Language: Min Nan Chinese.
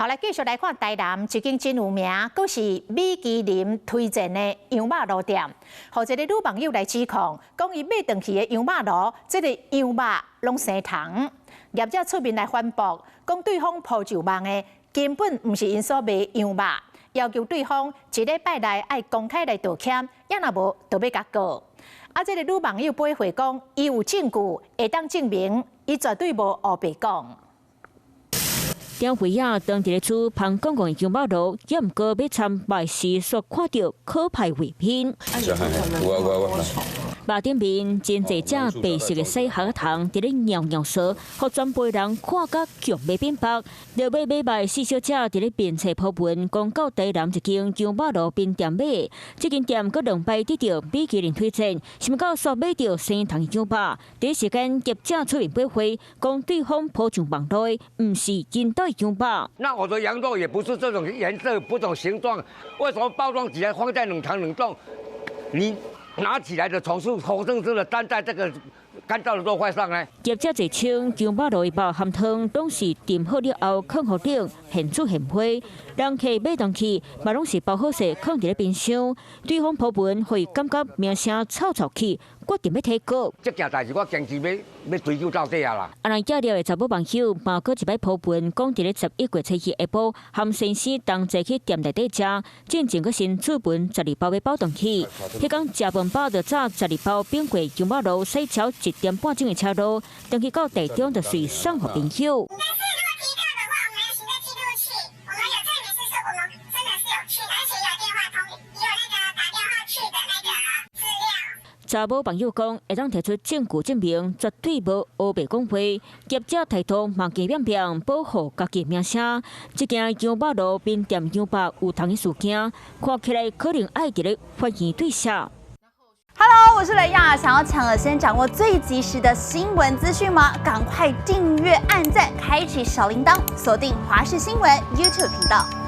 來繼續來看台南一間真有名，閣是米其林推薦的羊肉爐店。予一個女網友來指控，講伊買轉去的羊肉爐，這个羊肉攏生蟲。業者出面來反駁，講對方 po 上網的根本毋是𪜶所賣羊肉，要求對方一禮拜內愛公開來道歉，抑若無就欲共告。啊，這个女網友回話講，伊有證據會當證明，伊絕對無烏白講。張惠亞當佇咧煮芳公公的羊肉爐，猶毋過欲參肉時，煞看著可怕畫面。肉頂面真濟隻白色的細蚶蟲佇咧尿尿趖，予全部人看甲強欲變白。落尾買肉四小姐佇咧面冊 po 文，講到台南一間羊肉爐冰店買，這間店閣兩擺得著米其林推薦，想欲到煞買著生蟲的羊肉。第一時間業者出面駁話，講對方 po 上網路的，毋是𪜶兜的羊肉。那我的羊肉也不是這種顏色，不種形狀，為什麼包裝起來放在冷藏冷凍？你拿起來的蟲是活生生的粘在這個乾燥的肉塊上呢？業者自稱羊肉爐的肉含湯攏是燉好了後囥予冷，現煮現批。人客買轉去嘛攏是包好勢，囥佇咧冰箱。對方 po 文予伊感覺名聲臭臭去，決定欲提告。這件代誌我堅持欲欲追究到底啊啦！啊，若寄料的查某網友嘛，閣一擺 po 文，講佇咧11月初二下晡，含先生同齊去店內底食，進前閣先注文12包欲包轉去。彼工食飯飽就紮十二包冰過羊肉爐，駛超1點半鐘的車路，轉去到台中就隨送予朋友。但是如果提告的話，我們有行車記錄器，我們有證明是說我們真的是有去，而且有電話通，也有那個打電話去的那個資料。查某網友講，會當提出證據證明，絕對無烏白講話。業者態度嘛堅變變，保護家己名聲。這件羊肉爐冰店羊肉有蟲的事件，看起來可能愛佇咧法院對下。 Hello，我是雷亞，想要搶先掌握最及時的新聞資訊嗎？趕快訂閱、按讚、開啟小鈴鐺，鎖定華視新聞 YouTube 頻道。